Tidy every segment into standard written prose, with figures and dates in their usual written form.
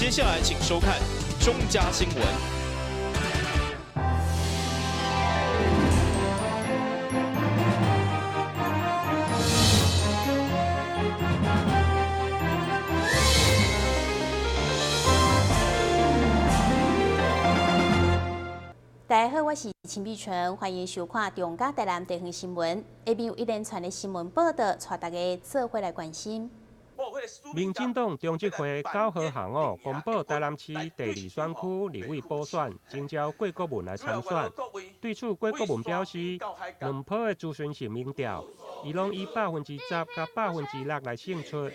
接下來請收看中嘉新聞。大家好，我是陳美純，歡迎收看中嘉台南地方新聞。下面有一連串的新聞報道，帶大家做伙來關心。民進黨中執會9號下午公布台南市第二選區立委補選，徵召郭國文來參選。對此，郭國文表示，兩波的諮詢性民調，伊攏以10%佮6%來勝出。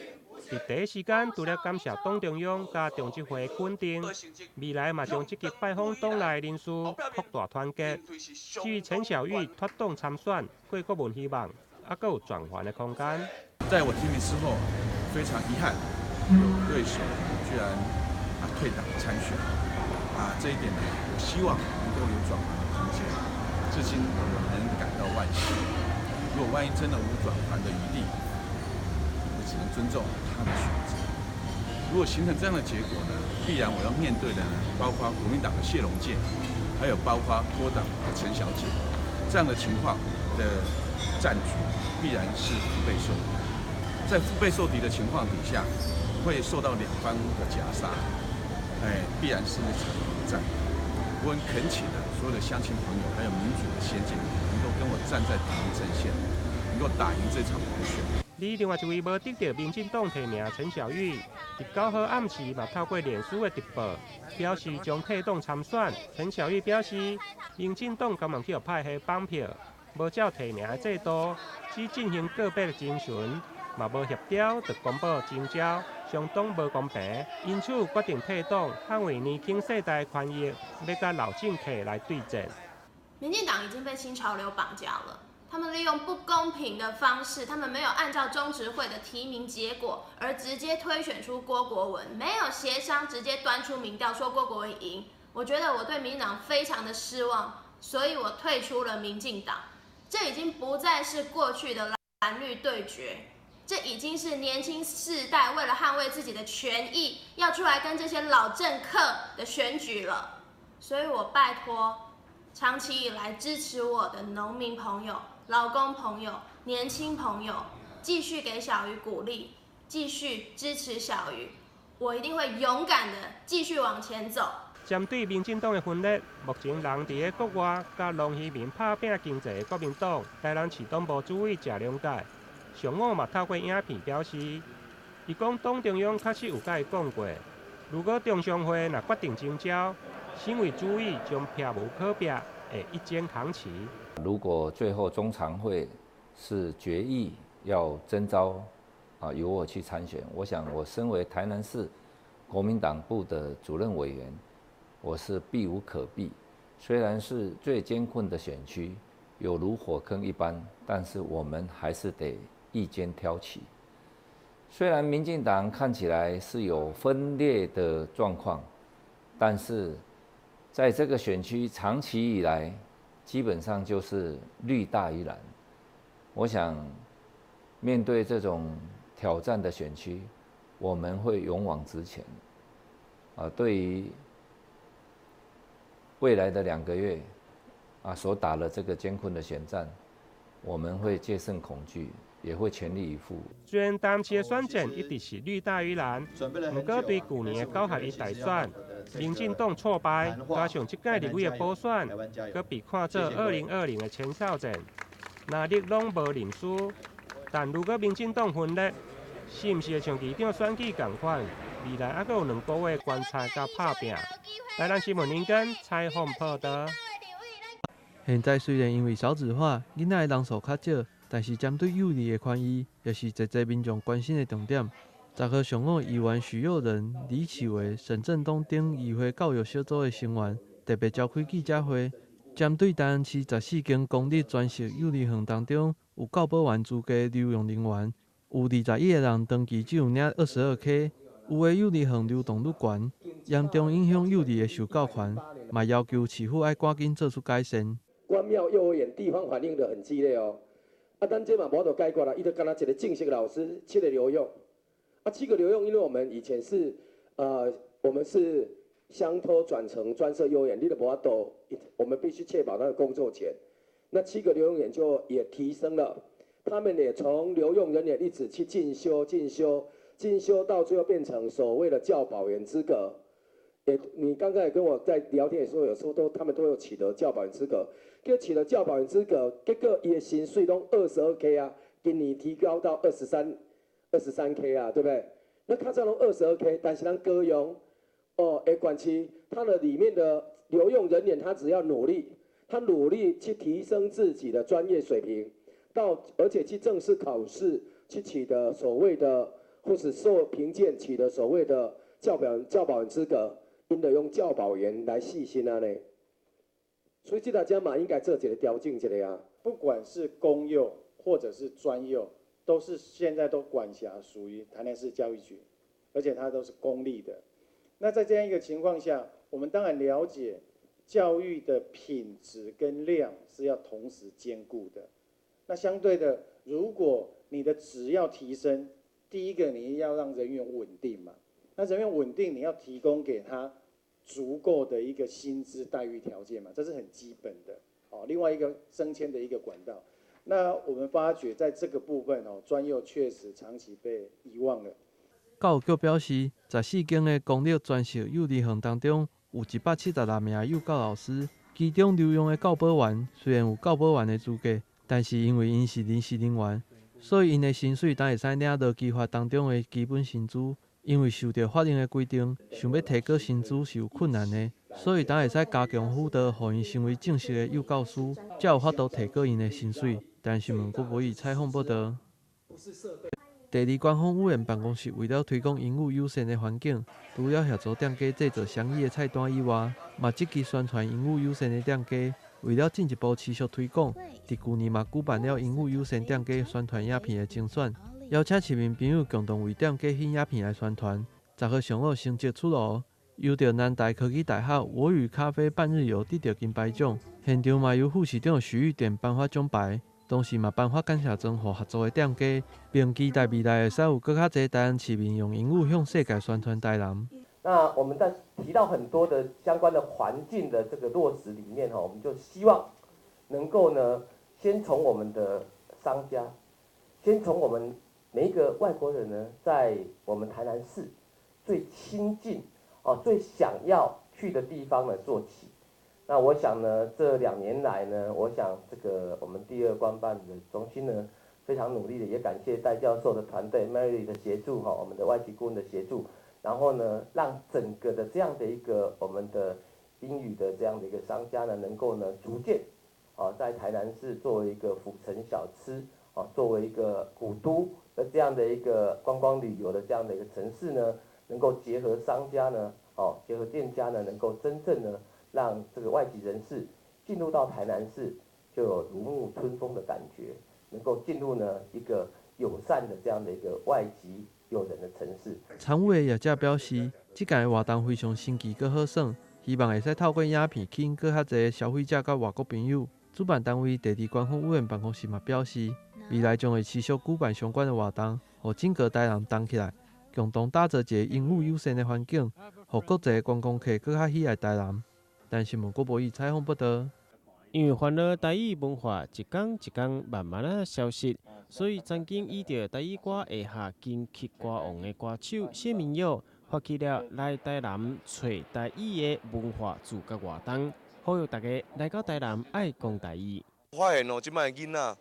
佇第一時間，除了感謝黨中央佮中執會肯定，未來嘛將積極拜訪黨內人士，擴大團結。至於陳小玉脫黨參選，郭國文希望猶閣有轉圜的空間。在我提名之後，非常遺憾，有對手居然退黨參選，這一點呢，我希望能夠有轉圜的空間。至今我仍感到惋惜。如果萬一真的無轉圜的餘地，我只能尊重他的選擇。如果形成這樣的結果呢，必然我要面對的呢，包括國民黨的謝龍介，還有包括脫黨的陳小姐，這樣的情況的戰局必然是腹背受敵。在腹背受敵的情況底下，會受到兩方的夾殺，必然是一場戰。我很懇請的所有的鄉親朋友，還有民主的先進，能夠跟我站在同一陣線，能夠打贏這場補選。而另外一位無得著民進黨提名陳小玉，佇9號暗時嘛透過臉書的直播，表示將退黨參選。陳小玉表示，民進黨甘願去予派系綁票，無照提名的制度，只進行個別的徵詢，嘛無協調就公布徵召，相當無公平。因此決定退黨，捍衛年輕世代的權益，欲佮老政客來對戰。民進黨已經被新潮流綁架了。他們利用不公平的方式，他們沒有按照中執會的提名結果而直接推選出郭國文，沒有協商，直接端出民調說郭國文贏。我覺得我對民進黨非常的失望，所以我退出了民進黨。這已經不再是過去的藍綠對決，這已經是年輕世代為了捍衛自己的權益，要出來跟這些老政客的選舉了。所以我拜託長期以來支持我的農民朋友、勞工朋友、年輕朋友，繼續給小魚鼓勵，繼續支持小魚，我一定會勇敢的繼續往前走。針對民進黨的分裂，目前人佇咧國外佮農漁民拍拚經濟的國民黨台南市黨部主委謝龍介，上午嘛透過影片表示，伊講黨中央確實有佮伊講過，如果中常會若決定徵召，身為主委將避無可避，會一肩扛起。如果最後中常會是決議要徵召由我去參選，我想我身為台南市國民黨部的主任委員，我是避無可避。雖然是最艱困的選區，有如火坑一般，但是我們還是得一肩挑起。雖然民進黨看起來是有分裂的狀況，但是在這個選區長期以來，基本上就是綠大於藍。我想面對這種挑戰的選區，我們會勇往直前。對於未來的2個月，所打的這個艱困的選戰，我們會戒慎恐懼，也會全力以赴。雖然台南市的選戰一直是綠大於藍，毋過對舊年的九合一大選，民進黨挫敗，加上這屆立委的補選，閣被看做2020的前哨戰，藍綠攏無認輸。但如果民進黨分裂，是毋是會像市長選舉仝款？未來猶閣有2個月觀察佮拍拚。台南新聞林根採訪報道。現在雖然因為少子化，囡仔的人數較少，但是針對幼兒的權益，也是濟濟民眾關心的重點。10號上午，議員許佑仁、李啟維、沈振東等議會教育小組的成員特別召開記者會，針對台南市14間公立專屬幼兒園當中，有教保員資格留用人員，有21個人長期只有領22K，有的幼兒園流動率懸，嚴重影響幼兒的受教權，嘛要求市府愛趕緊做出改善。關廟幼兒園地方反映得很激烈哦，咱這嘛無法度解決啦，伊就干焦一個正式老師，七個留用，七個留用，因為我們以前是，我們是鄉託轉成專設幼兒園，你都無法度，我們必須確保他的工作權。那七個留用員就也提升了，他們也從留用人員一直去進修、進修、進修，到最後變成所謂的教保員資格。欸，你剛剛也跟我在聊天的時候，有時候都他們都有取得教保員資格，結取得教保員資格，結果伊的薪水攏22K 啊，今年提高到23K 啊，對不對？那較早攏22K，但是咱高雄哦，會管區，它的裡面的留用人員，他只要努力，他努力去提升自己的專業水平，到而且去正式考試，去取得所謂的或是受評鑑取得所謂的教保員資格。𪜶就用教保員來試薪啊呢，所以這大家嘛應該做一個調整一下啊。不管是公幼或者是專幼，都是現在都管轄屬於台南市教育局，而且它都是公立的。那在這樣一個情況下，我們當然了解教育的品質跟量是要同時兼顧的。那相對的，如果你的質要提升，第一個你要讓人員穩定嘛。那人員穩定，你要提供給他足夠的一個薪資待遇條件嘛，這是很基本的。哦，另外一個升遷的一個管道。那我們發覺在這個部分哦，專幼確實長期被遺忘了。教育局表示，14間的公立專設幼兒園當中，有176名幼教老師，其中留用的教保員雖然有教保員的資格，但是因為𪜶是臨時人員，所以𪜶的薪水當會使領勞基法當中的基本薪資。因為受著法令的規定，想欲提高薪資是有困難的，所以當會使加強輔導，予𪜶成為正式的幼教師，才有法度提高𪜶的薪水。台新聞郭博義採訪報導。第二官方語言辦公室為了推廣英語友善的環境，除了協助店家製作雙語的菜單以外，嘛積極宣傳英語友善的店家。為了進一步持續推廣，佇舊年嘛舉辦了英語友善店家宣傳影片的徵選，邀請市民朋友共同為店家翕影片來宣傳。10號上午成績出爐，由著南台科技大學我語咖啡半日遊得著金牌獎，現場嘛由副市長許玉典頒發獎牌，同時嘛頒發感謝狀予合作的店家，並期待未來會使有閣較濟台南市民用英語向世界宣傳台南。那我們在提到很多的相關的環境的這個落實裡面，我們就希望能夠呢，先從我們的商家，先從我們每一個外國人呢，在我們台南市最親近哦、最想要去的地方呢做起。那我想呢，這2年來呢，我想這個我們第二官辦的中心呢，非常努力的，也感謝戴教授的團隊 Mary 的協助哈，我們的外籍顧問的協助。然後呢，讓整個的這樣的一個我們的英語的這樣的一個商家呢，能夠呢逐漸，啊，在台南市作為一個府城小吃，啊，作為一個古都的這樣的一個觀光旅遊的這樣的一個城市呢，能夠結合商家呢，哦，結合店家呢，能夠真正呢，讓這個外籍人士進入到台南市，就有如沐春風的感覺，能夠進入呢一個友善的這樣的一個外籍友人的城市。參與的業者表示，這屆的活動非常新奇，閣好耍，希望會使透過影片吸引閣較濟消費者佮外國朋友。主辦單位第二官方語言辦公室嘛表示，未來將會持續舉辦相關的活動，予整個台南動起來，共同打造一個英語友善的環境，予國際觀光客閣較喜愛台南。台新聞郭博義採訪報導。因為煩惱台語文化一工一工慢慢仔消失，所以曾經以著台語歌下下金曲歌王的歌手謝明佑發起了來台南揣台語的文化自覺活動，呼籲大家來到台南愛講台語。發現哦，這擺的囡仔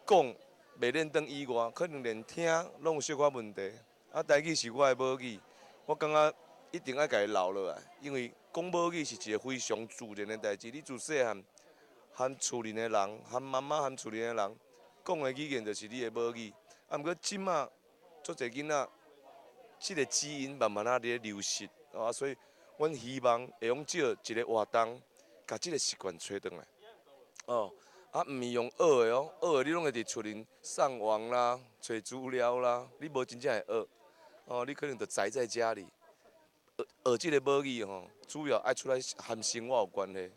講袂輪轉以外，可能連聽攏有小可問題。啊，台語是我的母語，我感覺一定愛共伊留落來，因為講母語是一個非常自然的代誌。你自細漢和厝裡的人，和媽媽和厝裡的人講的語言就是你的母語。啊，毋過這馬足濟囡仔，這個基因慢慢仔佇咧流失，啊，所以阮希望會用藉一個活動，共這個習慣揣轉來。哦，啊，毋是用學的哦，學的你攏會佇厝裡上網啦、揣資料啦，你無真正會學。哦，你可能就宅在家裡，學學這個母語吼，主要愛出來和生活有關係，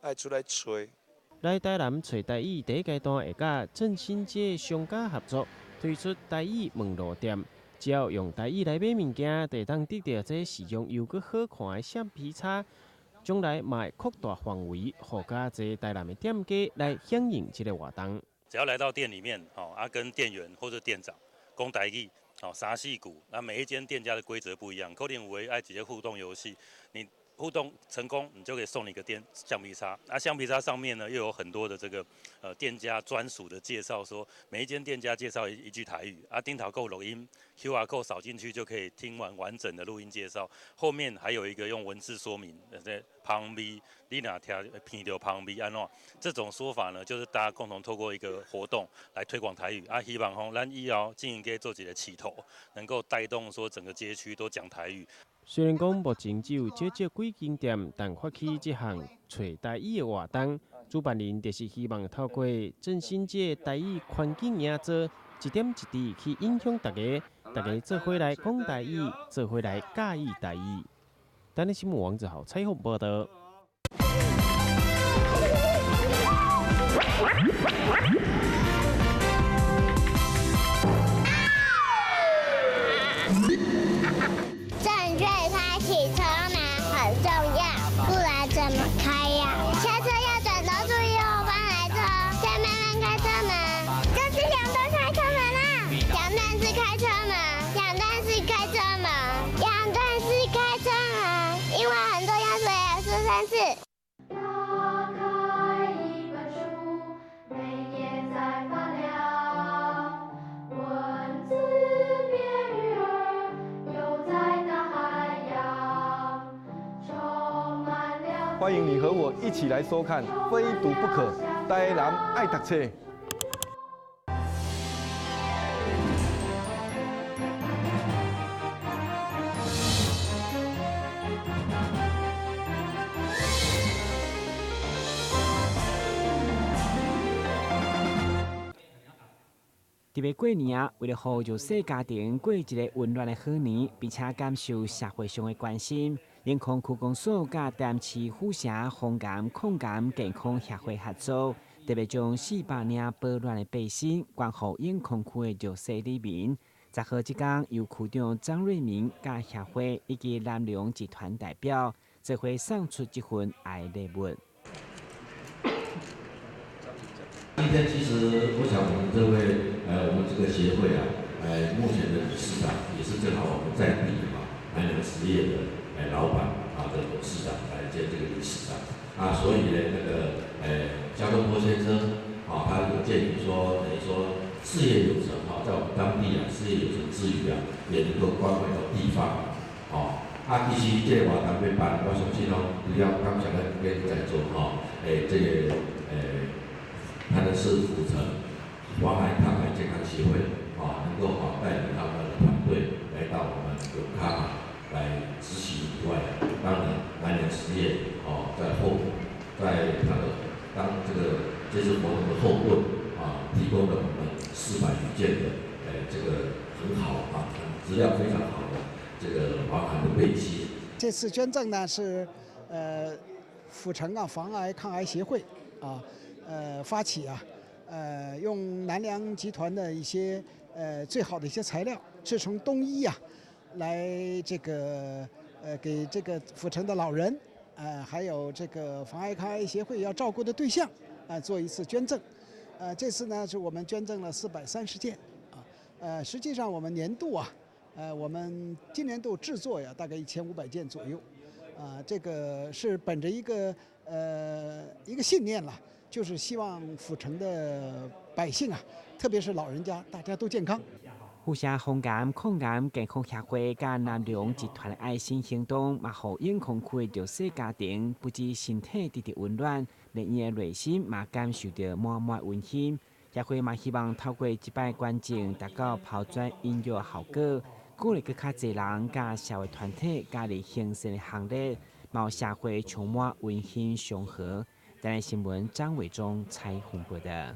愛出來揣。來台南揣台語第一階段會佮振興街商家合作，推出台語門路店，只要用台語來買物件，就會當得著這實用又閣好看的橡皮擦。將來嘛會擴大範圍，予較濟台南的店家來響應這个活動。只要來到店裡面，跟店員或者店長講台語，三四句，那每一間店家的規則不一樣，可能有的愛一個互動遊戲，你互動成功，你就可以送你一個店橡皮擦。那橡皮擦上面呢，又有很多的這個店家專屬的介紹，說每一間店家介紹一句台語，頂頭閣有錄音 QR code 掃進去就可以聽完完整的錄音介紹。後面還有一個用文字說明，這芳味，你若聽聞著芳味按怎？這種說法呢，就是大家共同透過一個活動來推廣台語。希望講咱以後經營街做一個起頭，能夠帶動說整個街區都講台語。雖然講目前只有少少幾間店，但發起這項揣台語的活動，主辦人就是希望透過振興這個台語環境營造，一點一滴去影響大家，大家做伙來講台語，做伙來佮意台語。台南新聞王子豪採訪報導。正確開啟車門很重要，不然怎麼開呀？下車要轉頭注意後方來車，再慢慢開車門。這是兩段開車門啦，兩段式開車門，兩段式開車門，兩段式開車門，因為很重要，所以要說三次。打開一本書，每頁在發亮，文字變魚兒，游在大海洋，充滿了。歡迎你和我一起來收看《非讀不可》，台南愛讀冊。特別過年啊，為了予弱勢家庭過一個溫暖的好年，並且感受社會上的關心，永康區公所佮台南市府城防癌控癌健康協會合作，特別將400領保暖的背心捐予永康區的弱勢里民。10號這天，由區長張瑞明佮協會以及南良集團代表做伙送出這份愛禮物。今天其實我想，我們這位我們這個協會啊，目前的理事長也是正好我們在地嘛，南良實業的老闆啊的董事長來兼這個理事長啊，所以呢，那個江東坡先生啊，他有建議說，等於說事業有成哈，在我們當地啊，事業有成之餘啊，也能夠關懷到地方，哦，啊，其實這個活動欲辦，我相信哦，除了感謝咱今在座吼，這個台南市府城防癌抗癌健康協會啊，能夠啊帶領他們的團隊來到我們永康來執行以外，當然南良實業哦，在後在他的當這個這次活動的後盾啊，提供了我們400餘件的這個很好啊，質量非常好的這個防寒的背心。這次捐贈呢是府城啊防癌抗癌協會啊。發起啊，用南良集團的一些最好的一些材料，製成冬衣啊，來這個給這個府城的老人，還有這個防癌抗癌協會要照顧的對象，做一次捐贈。這次呢是我們捐贈了430件，啊，實際上我們年度啊，我們今年度製作呀大概1500件左右，啊，這個是本着一個一個信念啦。就是希望府城的百姓啊，特別是老人家，大家都健康。府城防癌控癌健康協會佮南良集團的愛心行動，嘛予永康區的弱勢家庭不止身體得著溫暖，連𪜶的內心嘛感受著滿滿溫馨。協會嘛希望透過這擺捐贈，達到拋磚引玉的效果，鼓勵閣較濟人佮社會團體加入行善的行列，嘛予社會充滿溫馨祥和。台南新聞張偉忠採訪報導。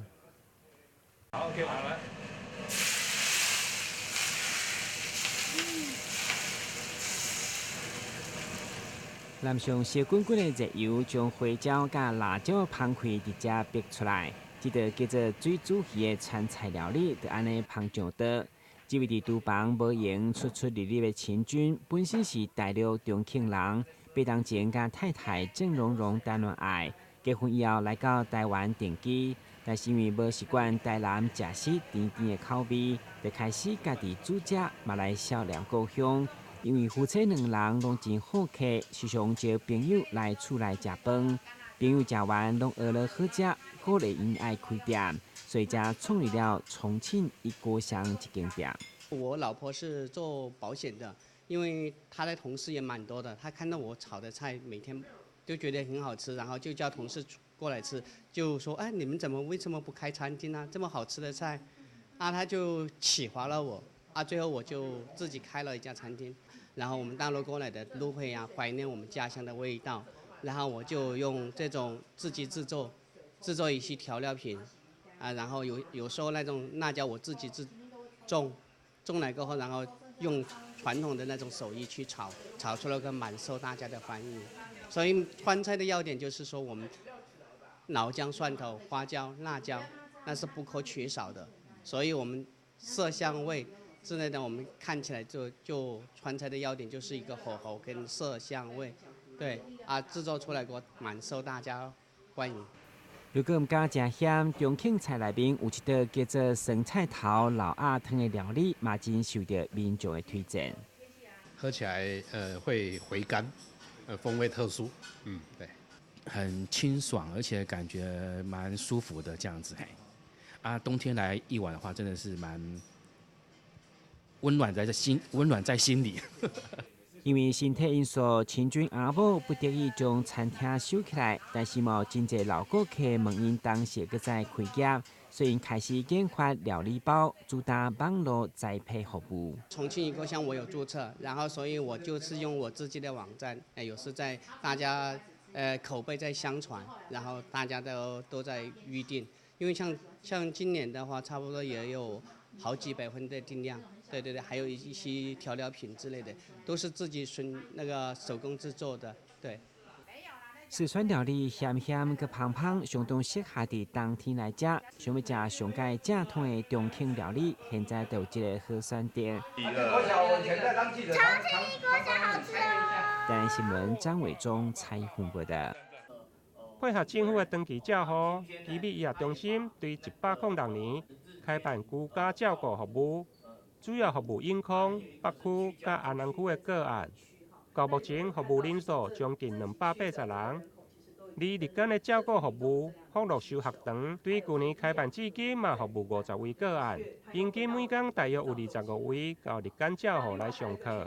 好，OK，好了。淋上燒滾滾的熱油，將花椒佮辣椒芳氣直接逼出來，這道叫做水煮魚的川菜料理，就按呢烹上桌。這位佇廚房無閒出出入入的秦軍，本身是大陸重慶人，8冬前佮太太鄭蓉蓉談戀愛，結婚以後來到台灣定居，但是因為無習慣台南食食甜甜的口味，就開始家己煮食，嘛來痟念故鄉。因為夫妻兩人攏真好客，時常招朋友來厝內食飯，朋友食完攏學了好食，鼓勵𪜶愛開店，所以才創立了重慶一鍋香這間店。我老婆是做保險的，因為她的同事也蠻多的，她看到我炒的菜每天都覺得很好吃，然後就叫同事過來吃，就說：哎，你們怎麼為什麼不開餐廳呢？這麼好吃的菜，啊，她就啟發了我，啊，最後我就自己開了一家餐廳。然後我們大陸過來的都會啊，懷念我們家鄉的味道，然後我就用這種自己製作一些調料品，啊，然後有時候那種辣椒我自己種，種來過後，然後用傳統的那種手藝去炒，炒出來個蠻受大家的歡迎。所以川菜的要點就是說，我們老薑、蒜頭、花椒、辣椒，那是不可缺少的。所以我們色香味之類的，我們看起來就川菜的要點就是一個火候跟色香味，對啊，製作出來過蠻受大家歡迎。如果毋敢食鹹，重慶菜內面有一道叫做酸菜頭老鴨湯的料理，嘛真受著民眾的推薦。喝起來會回甘，風味特殊，嗯對，很清爽，而且感覺蠻舒服的這樣子嘿。啊，冬天來一碗的話，真的是蠻溫暖在心，溫暖在心裡。因為身體因素，秦軍阿某不得已將餐廳收起來，但是嘛有真濟老顧客問𪜶當時閣再開業，所以開始研發料理包，主打網路宅配服務。重慶一鍋香我有註冊，然後所以我就是用我自己的網站，有時在大家口碑在相傳，然後大家都在預定，因為像今年的話，差不多也有好幾百份的訂量。對對對，還有一些調料品之類的，都是自己純那個手工製作的。對。四川料理鹹鹹閣芳芳，相當適合佇冬天來食。想欲食上蓋正統的重慶料理，現在就有這個好選擇。重慶一鍋香好吃哦。台南新聞張偉忠採訪報導。配合政府的長期照護，奇美醫學中心對106年開辦居家照顧服務。主要服務永康、北區佮安南區的個案。到目前服務人數將近280人。而日間的照顧服務，福樂修學堂對舊年開辦至今嘛服務50位個案，平均每工大約有25位到日間照護來上課。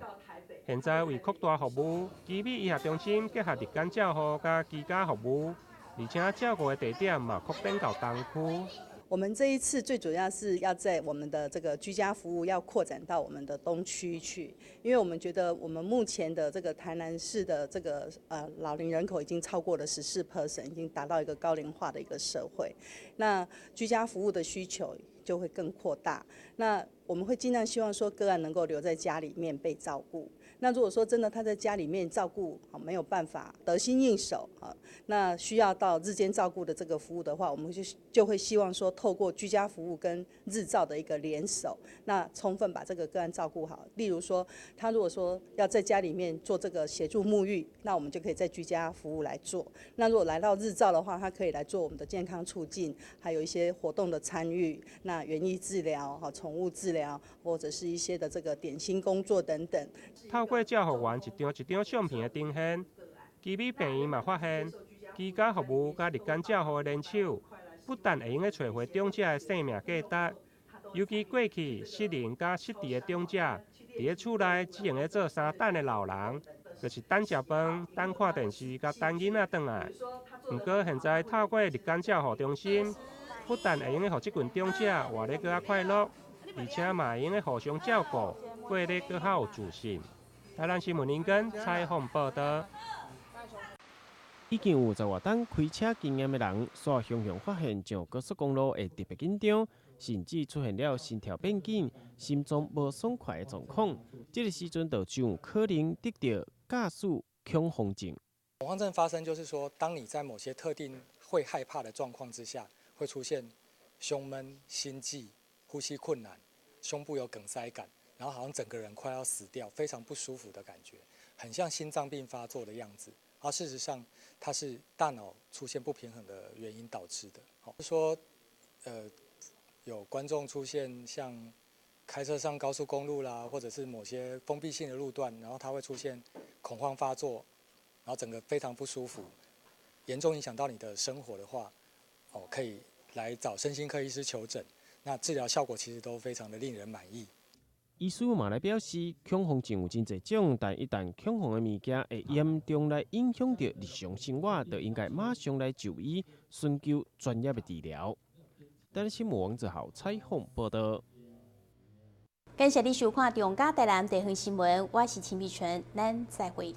現在為擴大服務，奇美醫學中心結合日間照護佮居家服務，而且照顧的地點嘛擴展到東區。我們這一次最主要是要在我們的這個居家服務要擴展到我們的東區去，因為我們覺得我們目前的這個台南市的這個老齡人口已經超過了14%，已經達到一個高齡化的一個社會，那居家服務的需求就會更擴大。那我們會盡量希望說個案能夠留在家裡面被照顧。那如果說真的他在家裡面照顧沒有辦法得心應手啊，那需要到日間照顧的這個服務的話，我們就會希望說透過居家服務跟日照的一個聯手，那充分把這個個案照顧好。例如說，他如果說要在家裡面做這個協助沐浴，那我們就可以在居家服務來做。那如果來到日照的話，他可以來做我們的健康促進，還有一些活動的參與，那園藝治療、哈寵物治療，或者是一些的這個點心工作等等。透過照護員一張一張相片的呈現，奇美病院嘛發現，居家服務佮日間照護的聯手，不但會用得揣回長者的生命價值，尤其過去失能佮失智的長者，佇咧厝內只會用得做三等的老人，就是等食飯、等看電視佮等囡仔轉來。毋過現在透過日間照護中心，不但會用得予這群長者活得閣較快樂，而且嘛會用得互相照顧，過得閣較有自信。台南新聞林根採訪報導。已經有10外冬開車經驗的人，煞雄雄發現上高速公路會特別緊張，甚至出現了心跳變緊、心臟無爽快的狀況。這個時陣就真有可能得著駕駛恐慌症。恐慌症發生就是說，當你在某些特定會害怕的狀況之下，會出現胸悶、心悸、呼吸困難。胸部有梗塞感，然後好像整個人快要死掉，非常不舒服的感覺，很像心臟病發作的樣子。而事實上，它是大腦出現不平衡的原因導致的。好，說，有觀眾出現像開車上高速公路啦，或者是某些封閉性的路段，然後它會出現恐慌發作，然後整個非常不舒服，嚴重影響到你的生活的話，哦，可以來找身心科醫師求診。那治療效果其實都非常的令人滿意。醫師嘛來表示，恐慌症有真濟種，但一旦恐慌的物件會嚴重來影響著日常生活，就應該馬上來就醫，尋求專業的治療。台視新聞王子豪採訪報道。感謝你收看《中嘉台南地方新聞》，我是秦碧純，咱再會。